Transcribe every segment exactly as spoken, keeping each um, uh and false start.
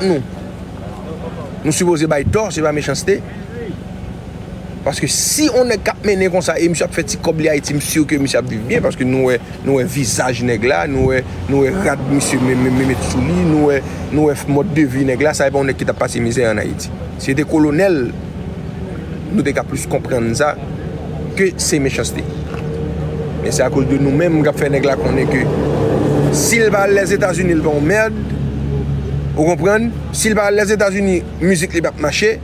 nou. Nou sipoze bay tò, se pa mechanste. Paske si on nèg k ap mennen konsa e misye ap fè ti kòb li Ayiti, m si ke misye ap viv byen, paske nou wè, nou wè vizaj nèg la, nou wè, nou wè rad misye me-, me-, me-, met sou li, nou wè, nou wè mòd de vi nèg la, sa e pa on nèg ki t ap pase mizè ann Ayiti. Si se te kolonèl, nou te ka plis konprann sa ke se mechanste. Men se akoz de nou menm k ap fè nèg la konnen ke si l pa al Lèzetazini, l pa yon mèd. Ou konprann? Si l pa al Lèzetazini, mizik li p ap mache.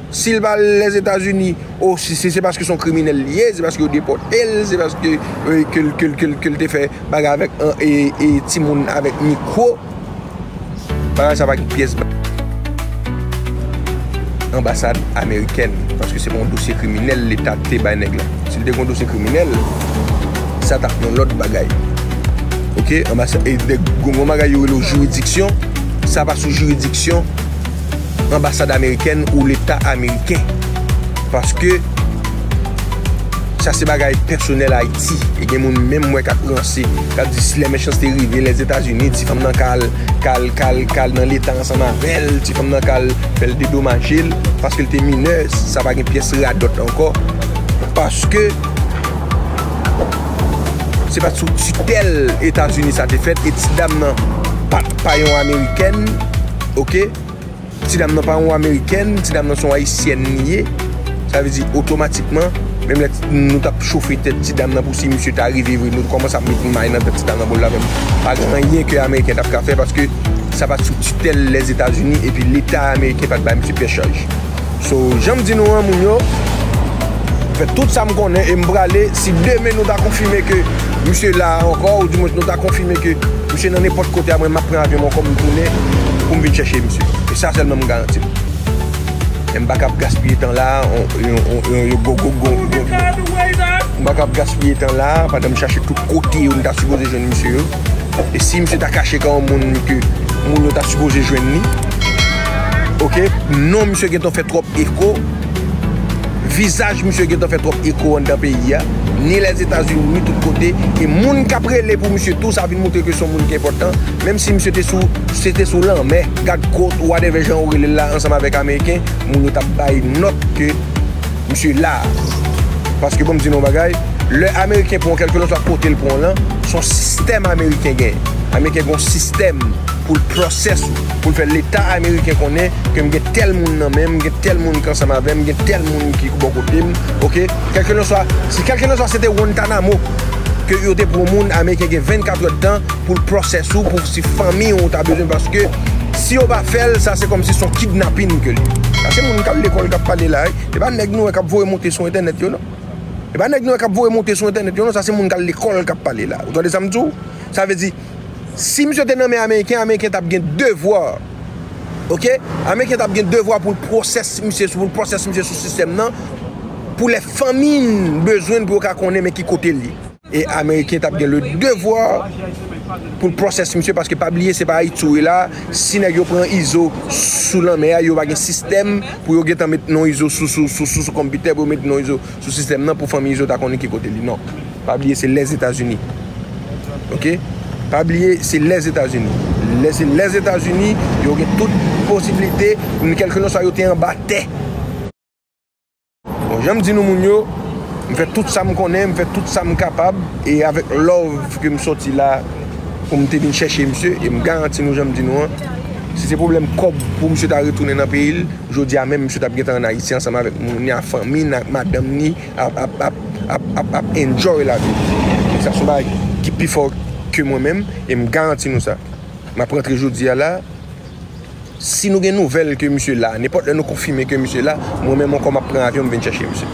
Si l pa al Lèzetazini, o, si, si se paske se yon kriminèl li ye, se paske yo depòte l, se paske, e, ke l, ke l, ke l, ke l te fè bagay avèk, e, e, timoun avèk mikwo. Bagay sa pa gen pyès ba-, anbasad amerikèn, paske se pa yon dosye kriminèl Leta te bay nèg la. Si l te gen yon dosye kriminèl, sa t ap yon lòt bagay. Oke, anbasad, e de, gon, gon bagay yo rele jiridiksyon, sa pa sou jiridiksyon anbasad amerikèn ou Leta ameriken. Paske sa se bagay pèsonèl Ayiti. E gen moun menm mwen k ap ranse, k ap di si lè mechanste rive Lèzetazini, ti fanm nan ka al, ka al, ka al, ka al nan Leta ansanm avè l, ti fanm nan ka al fè l dedomaje l, paske l te minè, sa pa gen pyès radòt ankò. Paske se pa t sou titèl Etazini sa te fèt, e ti dam nan pa, pa yon amerikèn, oke? Ti dam nan pa yon amerikèn, ti dam nan se yon ayisyèn li ye. Sa vle di, otomatikman, menm lè nou t ap chofe tèt ti dam nan pou si misye ta rive vre, nou t kòmanse ap met may nan tèt ti dam nan pou l ta fè m. Pa gen anyen ke ameriken t ap ka fè, paske sa pa t sou titèl Lèzetazini, epi Leta ameriken pa t bay misye pyès chaj. So, jan m di nou an, moun yo, fè tout sa m konnen e m prale. Si demen nou ta konfime ke misye la ankò, oudimwens nou ta konfime ke misye nan nenpòt kote a, mwen m ap pran avyon m ankò, m tounen pou m vin chèche misye. E sa sèlman m garanti nou. E m pa kab gaspiye tan la, on, on, on, on, yo go, go, go, go, go. M pa kab gaspiye tan la, pandan m chache tout kote yo m ta sipoze jwenn misye yo. E si misye ta kache kòm yon moun ke moun yo ta sipoze jwenn li, oke, non misye gentan fè twòp eko. Vizaj misye gentan fè twòp eko anndan peyi a, ni Lèzetazini, ni tout kote. E moun k ap rele pou misye tou, sa vin montre ke se yon moun ki enpòtan. Menm si misye te sou, se te sou lanmè, gad kot, whatever jan ou rele l la, ansanm avèk Ameriken, moun yo t ap bay nòt ke misye la. Paske bon, m di nou yon bagay, lè Ameriken pran w, kèlkelanswa kote l pran w lan, se yon sistèm Ameriken gen. Ameriken gen yon sistèm pou l process ou, pou l fè Leta ameriken konnen ke m gen tèl moun nan men m, m gen tèl moun ki ansanm avè m, m gen tèl moun ki bò kote m, oke? Kèlkelanswa, si kèlkelanswa se te Guantanamo ke yo te pran moun, Ameriken gen vennkat èdtan pou l process ou, pou si fanmi w ta bezwen, paske si yo pa fè l, sa se kòmsi se yon kidnapin ke l ye. Sa se moun k al lekòl k ap pale la, wi. E pa nèg nou wè k ap voye monte sou entènèt yo, non. E pa nèg nou wè k ap voye monte sou entènèt yo, non. Sa se moun k al lekòl k ap pale la. Ou tande sa m di w? Sa vle di, si misye te nan men Ameriken, Ameriken t ap gen devwa. Oke? Ameriken t ap gen devwa pou l process misye, pou l process misye sou sistèm nan, pou lè fanmi n bezwen l, pou yo ka konnen men ki kote l ye. E Ameriken t ap gen le devwa pou l process misye, paske pa bliye se pa Ayiti w ye la. Si nèg yo pran Izo sou lanmè a, yo pa gen sistèm pou yo gentan met non Izo sou, sou, sou, sou, sou konpitè, pou yo met non Izo sou sistèm nan pou fanmi Izo ta konnen ki kote li. Non. Pa bliye se Lèzetazini. Oke? Pa bliye se Lèzetazini. Lè se Lèzetazini, yo gen tout posiblite, kèlkelanswa yo te anba tè. Bon, jan m di nou moun yo, m fè tout sa m konnen, m fè tout sa m kapab, e avèk love ke m sòti la pou m te vin chèche misye, e m garanti nou jan m di nou an, si se pwoblèm kòb pou misye ta retounen nan peyi l, jodi a menm misye t ap gentan ann Ayiti ansanm avèk moun ni, ak fanmi ni, ak madanm ni, ap, ap, ap, ap, ap, ap enjoy lavi. Sa se yon bagay ki pi fò ke mwen menm, e m garanti nou sa. M ap rantre jodi a la, si nou gen nouvèl ke misye la, nenpòt lè nou konfime ke misye la, mwen menm ankò m ap pran avyon m vin chèche misye.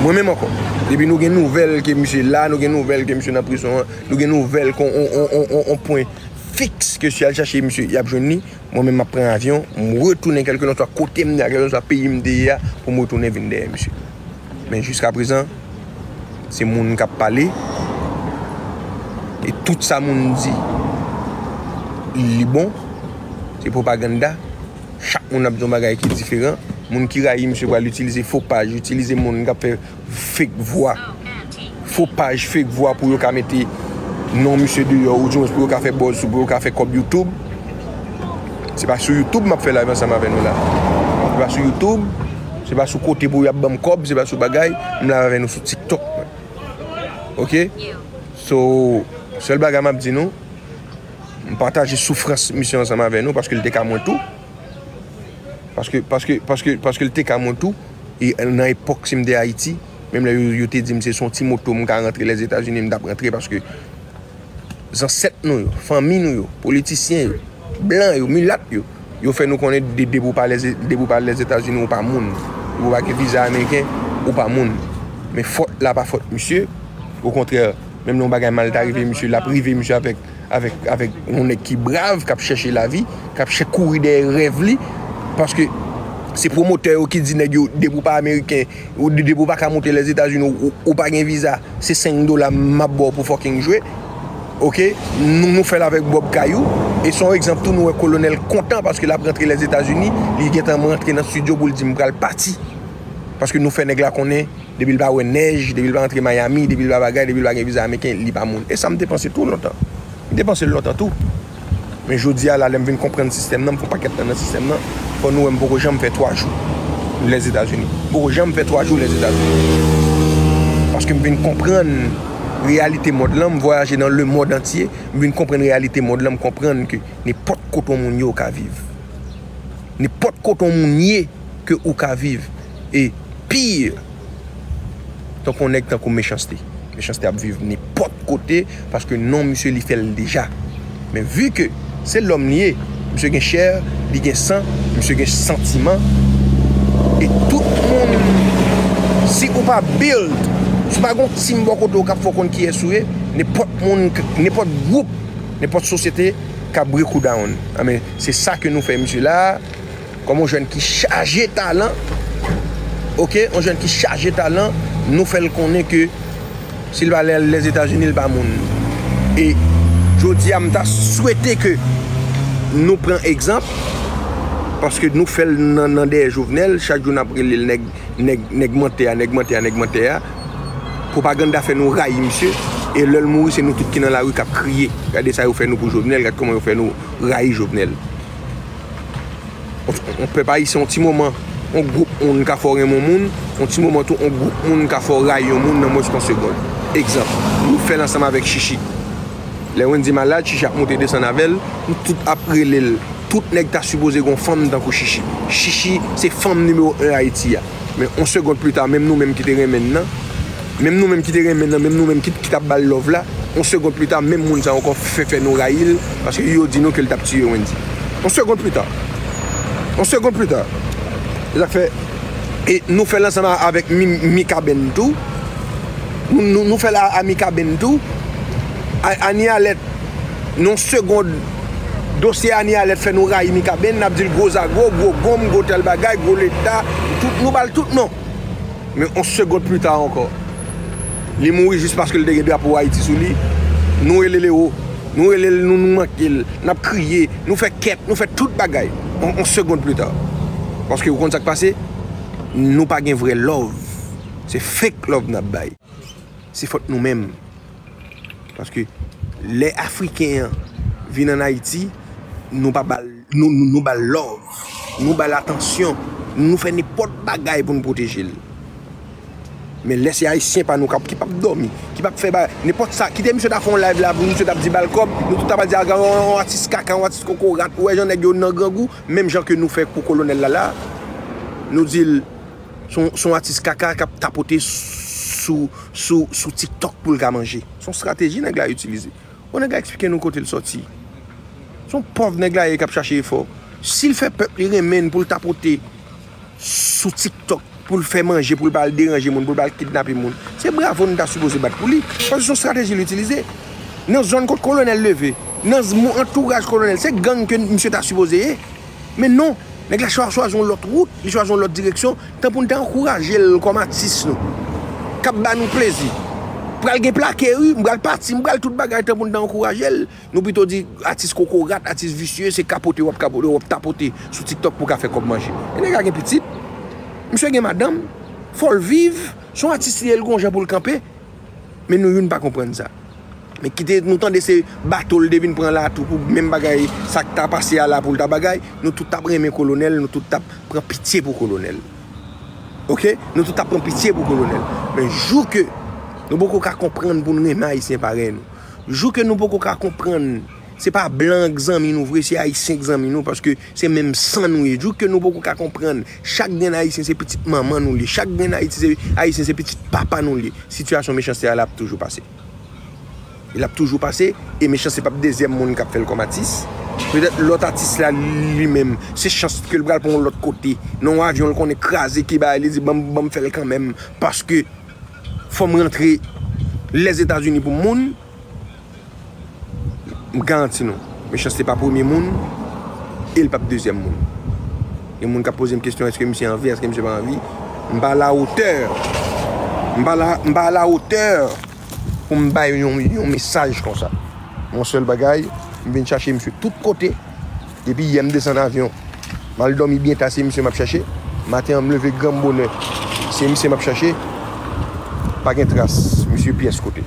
Mwen menm ankò. Depi nou gen nouvèl ke misye la, nou gen nouvèl ke misye nan prizon an, nou gen nouvèl ke on, on, on, on, on pwen fiks ke si y al chèche misye, y ap jwenn li, mwen menm m ap pran avyon, m retounen kèlkelanswa kote m ye a, kèlkelanswa peyi m te ye a, pou m retounen vin dèyè misye. Men jiskaprezan, se moun k ap pale, e tout sa moun di, li bon, se pwopaganda. Chak moun ap di yon bagay ki diferan. Moun ki rayi misye pral itilize fo paj, itilize moun k ap fè fake vwa. Fo paj, fake vwa pou yo ka mete non misye deyò, oudimwens pou yo ka fè buzz sou, pou yo ka fè kòb YouTube. Se pa sou YouTube m ap fè live ansanm avè nou la. Se pa sou YouTube, se pa sou kote pou y ap ban m kòb, se pa sou bagay, m live avè nou sou TikTok. Oke? So, sèl bagay m ap di nou, m pataje soufrans misye ansanm avè nou paske l te ka mwen tou. Paske, paske, paske, paske l te ka mwen tou. E nan epòk si m te Ayiti, menm lè yo, yo te di m se sou yon ti moto m ka rantre Lèzetazini, m t ap rantre paske zansèt nou yo, fanmi nou yo, politisyen yo, blan yo, milat yo, yo fè nou konnen de, depi w pa Lèze-, depi w pa Lèzetazini, ou pa moun. Depi w pa gen viza ameriken, ou pa moun. Men fòt la pa fòt misye. Okontrè, menm lè yon bagay mal ta rive misye, l ap rive misye avèk, avèk, avèk yon nèg ki brav, k ap chèche lavi, k ap chè kouri dèyè rèv li. Paske se pwomotè yo ki di nèg yo, depi w pa ameriken, ou de-, depi w pa ka monte Lèzetazini, ou, ou, ou pa gen viza, se senk dola m ap ba w pou fucking jwe. Oke? Nou, nou fè l avèk Bob Kayou. E se yon egzanp tou, nou wè Kolonèl kontan paske l ap rantre Lèzetazini, li gentan rantre nan estidyo pou l di m pral pati. Paske nou fè nèg la konnen, depi l pa wè nèj, depi l pa rantre Miami, depi l pa bagay, depi l pa gen viza ameriken, li pa moun. E sa m te panse tou lontan. M te panse l lontan tou. Men jodi a la, lè m vin konprann sistèm nan, m fè yon pakèt tan nan sistèm nan, fò nou wè m poko janm fè twa jou Lèzetazini. M poko janm fè twa jou Lèzetazini. Paske m vin konprann reyalite mond lan, m vwayaje nan lemond antye, m vin konprann reyalite mond lan, m konprann ke nenpòt kote yon moun ye ou ka viv. Nenpòt kote yon moun ye ke ou ka viv. E pi, tankou yon nèg tankou Mechanste. Mechanste ap viv nenpòt kote paske non misye li fè l deja. Men vi ke se lòm li ye, misye gen chè, li gen san, misye gen santiman. E tout moun, si ou pa build, si w pa gen yon team bò kote w k ap fè w konn kiyès ou ye, nenpòt moun, nenpòt gwoup, nenpòt sosyete ka break ou down. Anben, se sa ke nou fè misye la a. Kòm yon jèn ki chaje talan, oke, yon jèn ki chaje talan, nou fè l konnen ke si l pa al Lèzetazini, l pa moun. E jodi a, m ta swete ke nou pran egzanp, paske nou fè l nan, nan dèyè Jovenel, chak jou n ap rele l nèg, nèg, nèg mantè a, nèg mantè a, nèg mantè a. Pwopaganda fè nou rayi misye, e lè l mouri, se nou tout ki nan lari k ap kriye. Gade sa yo fè nou pou Jovenel, gad kòman yo fè nou rayi Jovenel. On, on pèp ayisyen, on ti moman, on gwoup moun ka fè w renmen on moun, on ti moman tou, on gwoup moun ka fè w rayi on moun nan mwens ke on segond. Egzanp, nou fè l ansanm avèk Chichi. Lè Wendy malad, Chichi ap monte desann avè l, nou tout ap rele l. Tout nèg ta sipoze gen on fanm tankou Chichi. Chichi se fanm nimewo en Ayiti a. Men on segond pli ta, menm nou menm ki te renmen l nan, menm nou menm ki te renmen l nan, menm nou menm ki, ki t ap ba l love la, on segond pli ta, menm moun sa yo ankò fè, fè nou rayi l, paske yo di nou ke l t ap tiye Wendy. On segond pli ta. On segond pli ta. Se sa k fè, e nou fè l ansanm a-, avèk Mi-, Mikaben tou. Nou, nou, nou fè l a, a Mikaben tou. A, Anie Alerte, nan on segond, dosye Anie Alerte fè nou rayi Mikaben, n ap di l gwo zago, gwo gonm, gwo tèl bagay, gwo leta, tout, nou ba l tout non. Men on segond pli ta ankò, li mouri jis paske l te gen drapo Ayiti sou li. Nou rele l ewo. Nou rele l, nou, nou manke l. N ap kriye, nou fè kèt, nou fè tout bagay. On, on segond pli ta. Paske ou konn sa k pase? Nou pa gen vrè love. Se fake love n ap bay. Se fòt nou menm. Paske lè Afriken an vin ann Ayiti, nou pa ba l, nou, nou, nou ba l love, nou ba l atansyon, nou fè nenpòt bagay pou n pwoteje l. Men lè se Ayisyen pa nou k ap, ki p ap dòmi, ki p ap fè bagay, nenpòt sa, kite misye ta fè yon live la, pou misye t ap di ba l kòb, nou tout ta pral di, "A, yon, yon atis kaka, yon atis kokorat," ou wè jan nèg yo nan grangou, menm jan ke nou fè pou kolonèl la la, nou di l, Se yon, se yon atis kaka k ap tapote sou, sou, sou TikTok pou l ka manje. Se yon estrateji nèg la itilize. Bon, nèg la eksplike nou kote l sòti. Se yon pòv nèg la ye k ap chache efò. Si l fè pèp li renmen l pou l tapote sou TikTok, pou l fè manje, pou l pa al deranje moun, pou l pa al kidnape moun, se bravo n ta sipoze bat pou li. Paske se yon estrateji l itilize. Nan zòn kot kolonèl leve, nan z-, antouraj kolonèl, se gang ke misye ta sipoze ye. Men non, nèg la chwa-, chwazi yon lòt wout, li chwazi yon lòt direksyon, tan pou n te ankouraje l kòm atis nou, k ap ba nou plezi. Pral gen plake, wi, m pral pati, m pral tout bagay, tan pou n te ankouraje l. Nou pito di atis kokorat, atis visye, se kapote w ap kapote, w ap tapote sou TikTok pou w ka fè kòb manje. E nèg la gen pitit, misye gen madanm, fò l viv, se yon atis li ye, l gon jan pou l kanpe. Men nou youn pa konprann sa. Men kite nou tande se bato l te vin pran la tou pou menm bagay sa k ta pase a la pou l ta bagay. Nou tout t ap renmen kolonèl, nou tout t ap pran pitye pou kolonèl. Oke? Nou tout t ap pran pitye pou kolonèl. Men jou ke nou poko ka konprann pou n renmen Ayisyen parèy nou. Jou ke nou poko ka konprann, se pa blan k zanmi nou vre, se Ayisyen k zanmi nou, paske se menm san nou ye. Jou ke nou poko ka konprann, chak grenn Ayisyen se pitit manman nou li, chak grenn Ayiti se, Ayisyen se pitit papa nou li. Sitiyasyon mechanste a la ap toujou pase. L ap toujou pase, e Mechanste p ap dezyèm moun k ap fè l kòm atis. Petèt lòt atis la li menm, se chans ke l pral pran yon lòt kote. Nan yon avyon l konnen kraze ki bagay, li di, "Ban m, ban m fè l kanmenm, paske fò m rantre Lèzetazini pou moun." M garanti nou, Mechanste pa premye moun, e l p ap dezyèm moun. Gen moun k ap poze m kesyon, èske misye anvi, èske misye pa anvi? M pa alawotè. M pa la, m pa alawotè pou m bay yon, yon mesaj konsa. Yon sèl bagay, m vin chache misye tout kote. Depi yè m desann avyon, m al dòmi byen ta, se misye m ap chache. Maten an, m leve granm bonè, se misye m ap chache. Pa gen tras misye pyès kote.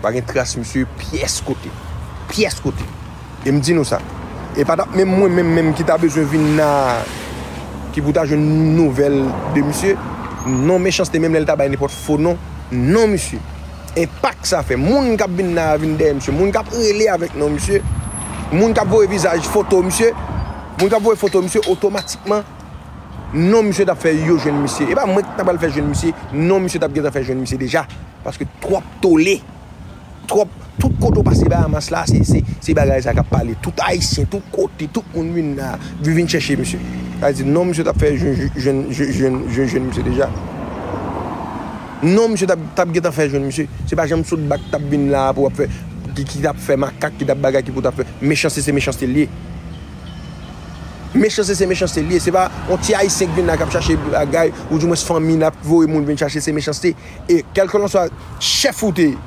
Pa gen tras misye pyès kote. Pyès kote. E m di nou sa. E pa t ap menm mwen menm menm ki ta bezwen vin la ki pou ta jwenn nouvèl de misye. Non, Mechanste, menm lè l ta bay nenpòt fo non. Non, misye. Enpak sa fè. Moun k ap vin la vin dèyè misye. Moun k ap rele avèk non misye. Moun k ap voye vizaj, foto misye. Moun k ap voye foto misye, otomatikman non misye t ap fè yo jwenn misye. E pa mwen ki ta pral fè jwenn misye. Non misye t ap gentan fè jwenn misye deja. Paske twòp tole. Twòp, tout kote w pase Bahamas la, se, se, se bagay sa k ap pale. Tout Ayisyen, tout kote, tout moun vin la, vin, vin chèche misye. Sa vle di, non, misye t ap fè jwenn, jwenn, jwenn, jwenn, jwenn, jwenn misye deja. Non, misye t ap, t ap gentan fè jwenn misye. Se pa janm sot bak t ap vin la pou ap fè, ki, ki t ap fè makak, ki t ap bagay, ki pou t ap fè. Mechanste, se Mechanste l ye. Mechanste, se Mechanste l ye. Se pa yon ti Ayisyen k vin la k ap chache bagay, ou dimwens fanmi l ap voye moun vin chache, se Mechanste. E kèlkelanswa chèf ou te ye,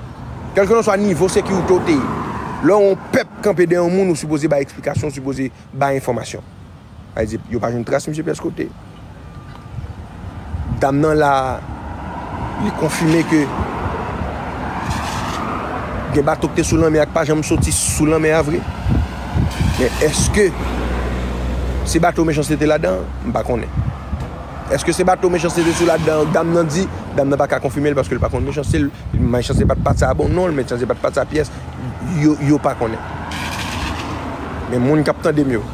kèlkelanswa nivo sekirite w te ye, lè yon pèp kanpe dèyè yon moun, ou sipoze bay eksplikasyon, ou sipoze bay enfòmasyon. Sa vle di, yo pa jwenn tras misye pyès kote. Dam nan la, li konfime ke gen bato ki te sou lanmè a k pa janm soti sou lanmè a vre. Men èske se bato Mechanste te ladan? M pa konnen. Èske se bato Mechanste te sou ladan? Dam nan di, dam nan pa ka konfime l paske l pa konn Mechanste. Mechanste pa t pati a bon non l, Mechanste pa t pati a pyès. Yo, yo pa konnen. Men moun k ap tande m yo,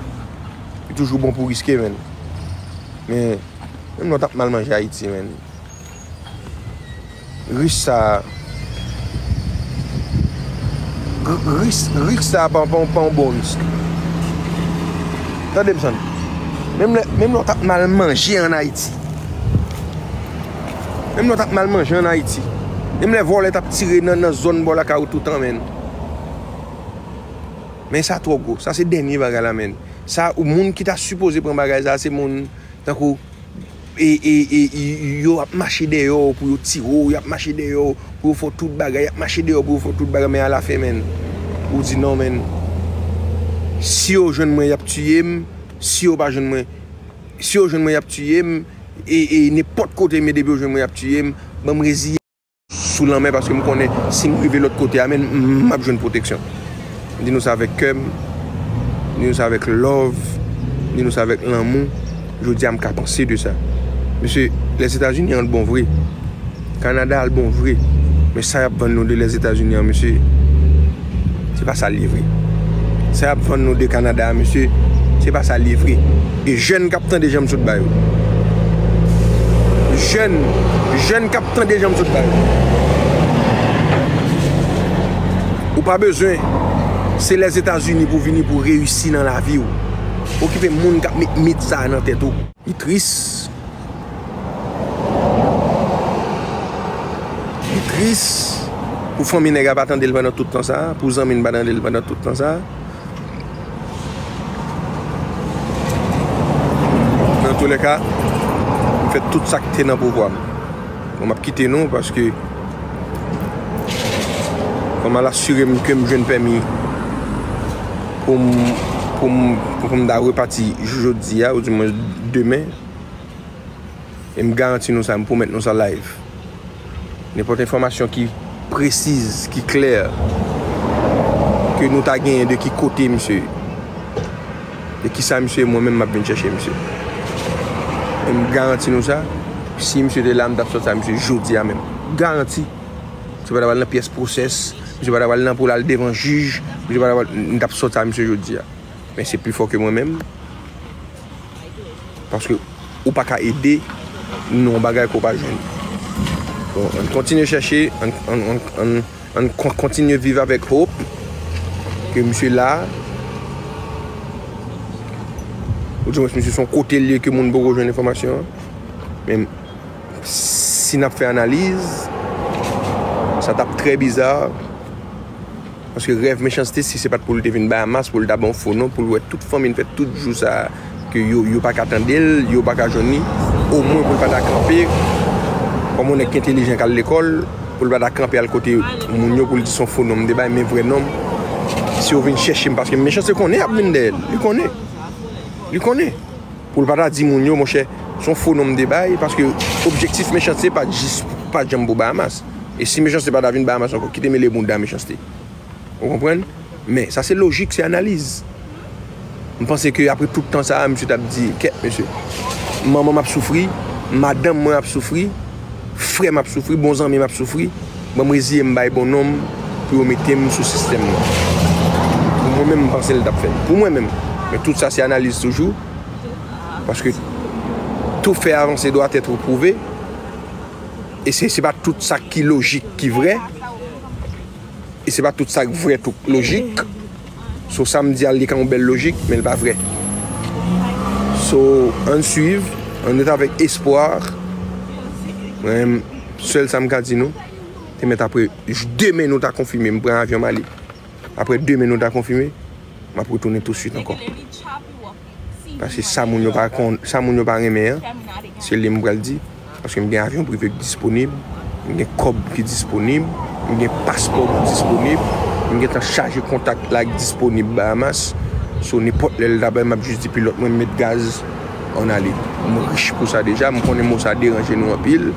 li toujou bon pou riske, menn. Men, menm lè w t ap mal manje Ayiti, menn. Risk sa, risk, risk sa pa, pa, pa yon bon risk. Tande m, Sann. Menm lè, menm lè w t ap mal manje ann Ayiti. Menm lè w t ap mal manje ann Ayiti. Menm lè vòlè t ap tire nan, nan zòn bò lakay ou toutan, menn. Men sa twò gwo. Sa se dènye bagay la, menn. Sa, ou, moun ki ta sipoze pran bagay sa, se moun tankou e, e, e, e, yo ap mache dèyè w pou yo tire w, y ap mache dèyè w pou yo fè w tout bagay, y ap mache dèyè w pou yo fè w tout bagay, men alafen, menn, ou di non, menn. Si yo jwenn mwen, y ap tiye m. Si yo pa jwenn mwen, si yo jwenn mwen, y ap tiye m. E, e nenpòt kote m ye, depi yo jwenn mwen, y ap tiye m. Ban m reziye sou lanmè, paske m konnen si m rive lòt kote a, menn, m ap jwenn pwoteksyon. M di nou sa avèk kè m, m di nou sa avèk love, m di nou sa avèk lanmou. Jodi a, m ka panse de sa. Mesye, Lèzetazini an bon vre. Kanada al bon vre. Men sa y ap vann nou de Lèzetazini an, mesye, se pa sa l ye vre. Sa y ap vann nou de Kanada a, mesye, se pa sa l ye vre. E jèn k ap tande jan m sot ba yo. Jèn, jèn k ap tande jan m sot ba yo. Ou pa bezwen se Lèzetazini pou vini pou reyisi nan lavi w. Okipe moun k ap met mit sa a nan tèt ou. Li tris. Li tris pou fanmi nèg a pa tande l pandan tout tan sa a, pou zanmi n pa tande l pandan tout tan sa a. Antoulèka, m fè tout sa k te nan pouvwa m. Bon, m ap kite nou paske fò m al asire m ke m jwenn pèmi pou m, pou m, pou m ta repati jodi a, oudimwen demen. E m garanti nou sa, m pwomèt nou sa live. Nenpòt enfòmasyon ki presiz, ki klè, ke nou ta genyen de ki kote misye ye. De kisa misye ye, mwen menm m ap vin chèche misye. E m garanti nou sa, si misye te la, m t ap sòti a misye jodi a menm. Garanti. Misye pa t ap al nan pyès pwosès, misye pa t ap al nan pou l al devan jij, misye pa t ap al, m t ap sòti a misye jodi a. Men se pi fò ke mwen menm. Paske ou pa ka ede nan yon bagay ke w pa jwenn. Bon, ann kontinye chèche, ann, ann, ann, ann, ann kon-, kontinye viv avèk hope ke misye la. Ou di mwen misye se yon kote l ye ke moun poko jwenn enfòmasyon an. Men si n ap fè analiz, sa t ap trè biza. Paske rèv Mechanste, si se pa t pou l te vin Bahamas, pou l ta ba yon fo non, pou l wè tout fanmi l fè tout jou sa a, ke yo, yo pa ka tande l, yo pa ka jwenn li, omwen pou l pa ta kanpe, kòm yon nèg ki entelijan k al lekòl, pou l pa ta kanpe al kote moun yo pou l di se yon fo non m te bay, men vrè non m. Si yo vin chèche m, paske Mechanste konnen y ap vin dèyè l, li konnen. Li konnen. Pou l pa ta di moun yo, monchè, se yon fo non m te bay, paske objektif Mechanste pa t jis, pa t janm pou Bahamas. E si Mechanste pa ta vin Bahamas ankò, ki te mele bounda Mechanste? Ou konprann? Men, sa se lojik, se analiz. M panse ke apre tout tan sa a, misye t ap di, kèt, mesye. Manman m ap soufri, madanm mwen ap soufri, frè m ap soufri, bon zanmi m ap soufri. Ban m reziye m bay bon non m pou yo mete m sou sistèm nan. Pou mwen menm, m panse l t ap fè l. Pou mwen menm. Men tout sa se analiz toujou. Paske tout fait avancé doit être prouvé. E se, se pa tout sa ki lojik ki vrè. E se pa tout sa k vrè tou k lojik. So, sa m di a, li ka yon bèl lojik, men l pa vrè. So, ann swiv, ann ret avèk espwa. Mwen menm, sèl sa m ka di nou, te mèt apre demen nou ta konfime, m pran avyon m ale. Apre demen nou ta konfime, m ap retounen tousuit ankò. Paske sa moun yo pa konn, sa moun yo pa renmen an, se li m pral di. Paske m gen avyon prive ki disponib, m gen kòb ki disponib, m gen paspò ki disponib, m gentan chaje kontak la ki disponib Bahamas. So, nenpòt lè l ta bay, m ap jis di pilòt mwen met gaz, ann ale. M rich pou sa deja, m konnen mo sa deranje nou anpil.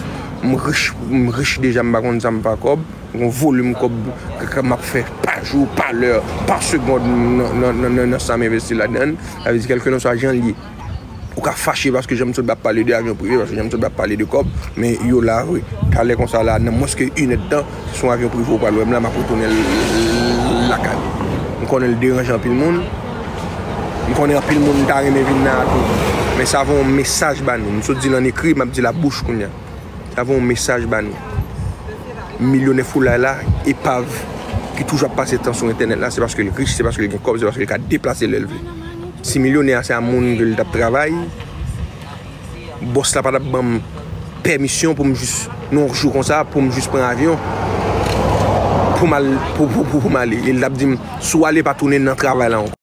M rich, m rich deja, m pa konn sa m pa kòb. Gon volim kòb k, k, m ap fè pa jou, pa lè, pa segonn nan, nan, nan, nan, nan sa m envesti ladan l. Sa vle di, kèlkelanswa jan l ye, ou ka fache paske jan m sot ap pale de avyon prive, paske jan m sot ap pale de kòb, men yo la vre. Talè konsa la, nan mwens ke inèdtan, se yon avyon prive ou pral wè m la, m ap retounen l lakay mwen. M konnen l deranje anpil moun. M konnen anpil moun ta renmen vin nan a tou. Men sa voye yon mesaj ba nou. M sot di l an ekri, m ap di l a bouch kounye a. Sa voye yon mesaj ba nou. Milyonè foulay la, epav, ki toujou ap pase tan sou entènèt la, se paske l rich, se paske l gen kòb, se paske l ka deplase lè l vle. Si milyonè a se a moun ke l t ap travay, bòs la pa t ap ban m pèmisyon pou m jis, nan yon jou konsa, pou m jis pran avyon, pou m al, pou, pou, pou, pou m ale. E l t ap di m, si w ale, pa tounen nan travay la ankò.